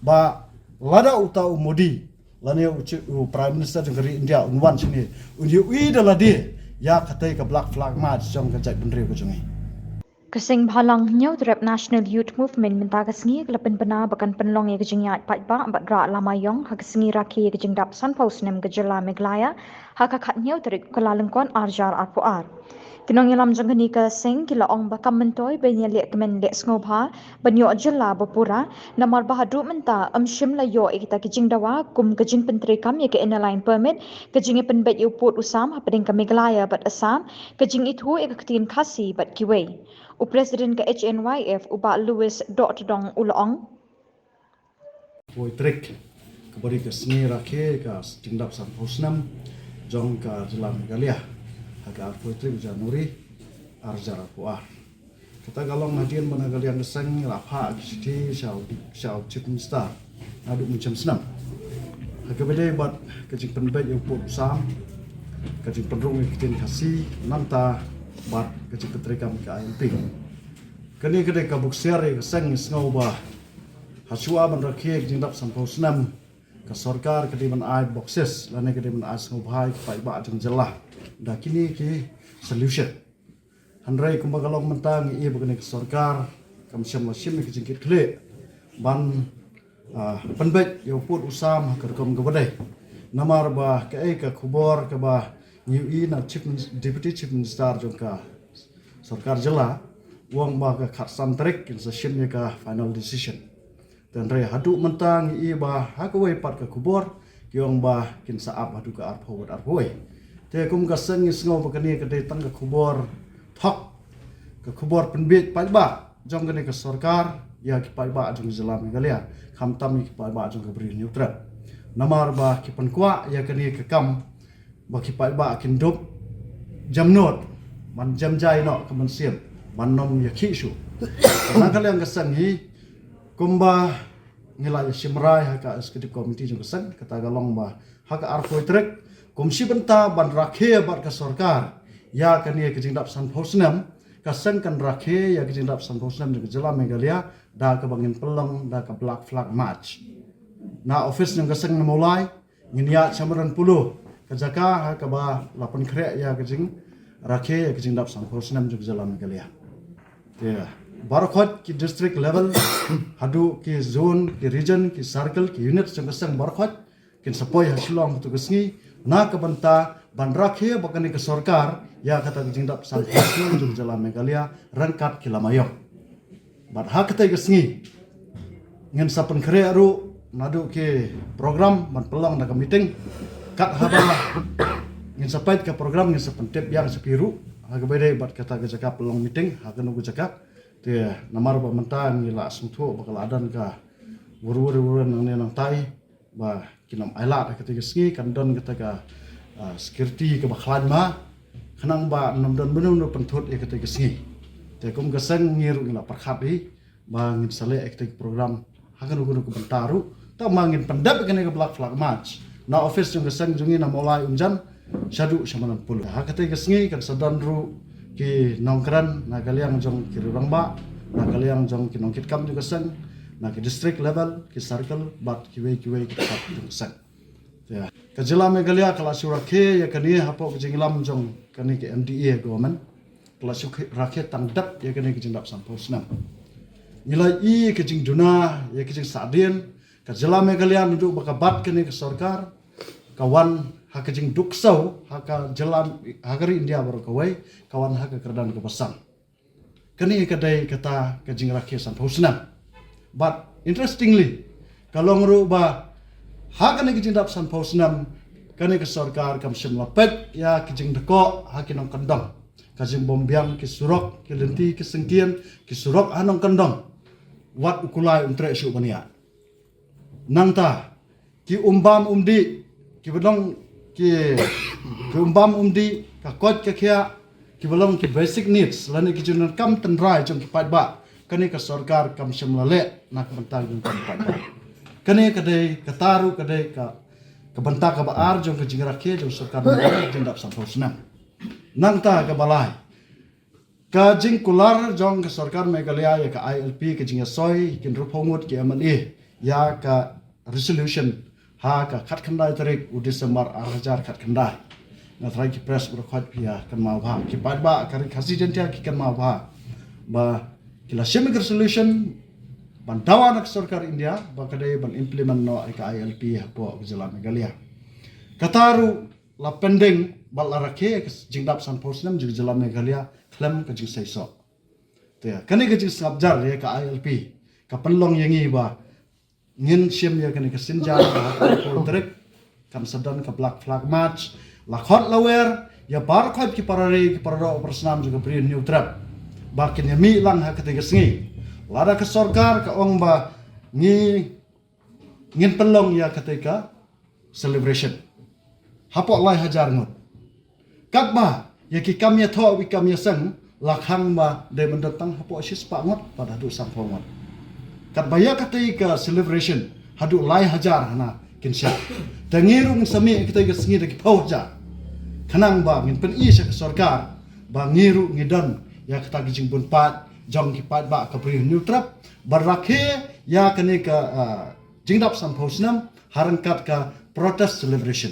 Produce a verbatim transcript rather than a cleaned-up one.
Ba lada uta u Modi lane u, u Prime Minister jong ka ri India un wan shane, un ïohi da lade ïa katei ka Black Flag March jong ka jaitbynriew ka jong ngi. Ka Seng Bhalang Hynñiewtrep National Youth Movement mynta ka sngi ka la pynbna ba kan pynlong ïa ka jingïaid paidbah bad rah lama ïong ha ka sngi rakhe ïa ka jingdap sanphew snem ka jylla Meghalaya ha ka khathynñiew tarik Kyllalyngkot arhajar arphew ar. Ki nongïalam jong kane ka seng ki la ong ba kam myntoi ban ïaleh kmen leh sngewbha ban ïoh jylla ba pura, namar ba haduh mynta ym shym la ïoh ïa kita ki jingdawa kum ka jingpyntreikam ïa ka Inner Line Permit, ka jingïapynbeit ïa u pud u sam hapdeng ka Meghalaya bad Assam, ka jingithuh ïa ka ktien Khasi bad kiwei. U President ka H N Y F u Bah Louis Dohtdong u la ong. Poi trik ka bari ka sngi rakhe ka jingdap sanphew snem jong ka jylla Meghalaya ha ka arphew trik January arhajar arphew ar. Kata ka long hadien ba na ka liang ka seng la phah ki shithi sha u, sha u Chief Minister naduh mynshem snem ha kaba ïadei bad ka jingpynbeit ïa u pud u sam, ka jingpynrung ïa ka ktien Khasi, nangta bad ka jingpyntreikam ïa ka I L P. Kane ka dei ka buksiar ïa ka seng, ngi sngew ba ha shuwa ban rakhe ka jingdap sanphew snem ka sorkar ka dei ban ai boksis lane ka dei ban ai sngewbha ïa ki paidbah jong ka jylla da kine ki solution. Hynrei kumba ka long mynta ngi i ba kane ka sorkar kam shym la shim ïa ka jingkitkhlieh ban, ah, pynbeit ïa u pud u sam ha ka rukom kaba dei. Namar ba kaei ka khubor kaba ngi ïohi na Chief Min-, Deputy Chief Minister jong ka sorkar jylla u ong ba ka khatsan tarik kin sa shim ïa ka final decision. Te hynrei haduh mynta ngi i ba ha kawei pat ka khubor ki ong ba kin sa ap haduh ka arphew bad arphew wei. Te kum ka seng ngi sngew ba kane ka dei tang ka khubor thok, ka khubor pynbiej paidbah jong kane ka sorkar ïa ki paidbah jong ka jylla Meghalaya, khamtam ïa ki paidbah jong ka Bri Hynñiewtrep. Namar ba ki pynkwah ïa kane ka kam ba ki paidbah kin dup jemnud ban jem jai noh ka mynsiem ban ym ïakhih shuh. Na ka liang ka seng hi kumba ngi la ïa shim rai ha ka executive committee jong ka seng, kata ka long ba ha ka arphew tarik kum shi bynta ban rakhe bad ka sorkar ïa kane ka jingdap sanphew snem, ka seng kan rakhe ïa ka jingdap sanphew snem jong ka jylla Meghalaya da kaba ngin pynlong da ka Black Flag March. Na office jong ka seng na Mawlai ngin ïaid sha Madan Polo, ka jaka ha kaba la pynkhreh ïa ka jingrakhe ïa ka jingdap sanphew snem jong ka jylla Meghalaya. Te baroh khoit ki district level haduh ki zone, ki region, ki circle, ki unit jong ka seng baroh khoit kin sa poi ha Shillong ha tu ka sngi na ka bynta ban rakhe bad kane ka sorkar ïa kata ka jingdap sanphew snem jong ka jylla Meghalaya ryngkat ki lama ïong. Bad ha katei ka sngi ngin sa pynkhreh ruh naduh ki program ban pynlong da ka meeting. Kat haba ngin sa peit ka program ngin sa pyntip biang sha phi ruh ha kaba ïadei bad kata ka jaka pynlong meeting ha kano ka jaka. Te namar ba mynta ngi la sngewthuh ba ka la don ka wur wur wur nangne nangtai ba kin ym ailad ha katei ka sngi, kan don kata ka, ah, security kaba khlaiñ ma khnang ba ym don mano mano pynthut ïa katei ka sngi. Te kum ka seng ngi ruh ngi la pyrkhat hi ba ngin sa leh ïa katei ka program ha kano kano ka bynta ruh, tang ba ngin pyndep ïa kane ka Black Flag March na office jong ka seng jong ngi na Mawlai Umjan shaduh sha Madan Polo. Ha katei ka sngi kan sa don ruh ki nongkren na ka liang jong ki rangbah, na ka liang jong ki nongkitkam jong ka seng, na ki district level, ki circle bad kiwei kiwei ki thaw jong ka seng. Te ka jylla Meghalaya ka la shu rakhe ïa kane hapoh ka jingïalam jong kane ka M D A government, ka la shu rakhe tang dep ïa kane ka jingdap sanphew snem. Ngi la i ka jingduna ïa ka jingsahdien ka jylla Meghalaya naduh ba ka bat kane ka sorkar, ka wan ha ka jingduk ksew ha ka jylla, ha ka ri India baroh kawei, ka wan ha ka kyrdan kaba san. Kane ka dei kata ka jingrakhe sanphew snem. But interestingly, ka long ruh ba ha kane ka jingdap sanphew snem kane ka sorkar kam shym la peit ïa ka jingdkoh ha ki nongkyndong, ka jingbymbiang ki surok, ki lynti ki syngkien, ki surok ha nongkyndong. Wat u kulai um treh shuh ban ïaid. Nangta ki umbam umdih, kiba long ki, ki umbam umdih, ka koit ka khiah, kiba long ki basic needs lane ki jingdonkam tynrai jong ki paidbah, kane ka sorkar kam shym la leh na ka bynta jong ki paidbah. Kane ka dei, kata ruh ka dei ka, ka bynta kaba ar jong ka jingrakhe jong ka sorkar Meghalaya ka jingdap sanphew snem. Nangta kaba lai, ka jingkular jong ka sorkar Meghalaya ïa ka I L P, ka jingïasoi ïa ki hynriewphew ngut ki M L A ïa ka resolution ha ka khatkhyndai tarik u December ar hajar khatkhyndai. Nga trai ki press bad khot phi ïa kynmaw bha, ki paidbah ka Ri Khasi Jaiñtia ki kynmaw bha ba ki la shim ïa ka resolution ban dawa na ka sorkar India ba ka dei ban implement noh ïa ka I L P hapoh ka jylla Meghalaya. Kata ruh la pending bad la rakhe ïa ka jingdap sanphew snem jong ka jylla Meghalaya khlem ka jingseisoh. Te kane ka jingsngap jar ïa ka I L P ka pynlong ïa ngi ba ngin shim ïa kane ka sienjam ha ka arphew tarik. Kan sa don ka Black Flag March, la khot la wer ïa baroh khoit ki para ri, ki para doh para snam jong ka Bri Hynñiewtrep ba kin ïa mih lang ha katei ka sngi. Lada ka sorkar ka ong ba ngi, ngin pynlong ïa katei ka celebration hapoh lai hajar ngut, katba ïa ki kam ïathoh, ki kam ïaseng la khang ba dei ban don tang hapoh shispah ngut bad haduh sanphew ngut. Katba ïa katei ka celebration haduh lai hajar hana kin shah. Te ngi ruh ngin sa mih ïa katei ka sngi da ki phew hajar, khnang ba ngin pyni sha ka sorkar ba ngi ruh ngi don ïa kata ka jingbun paid jong ki paidbah ka Bri Hynñiewtrep ban rakhe ïa kane ka, ah, jingdap sanphew snem ha ryngkat ka protest celebration.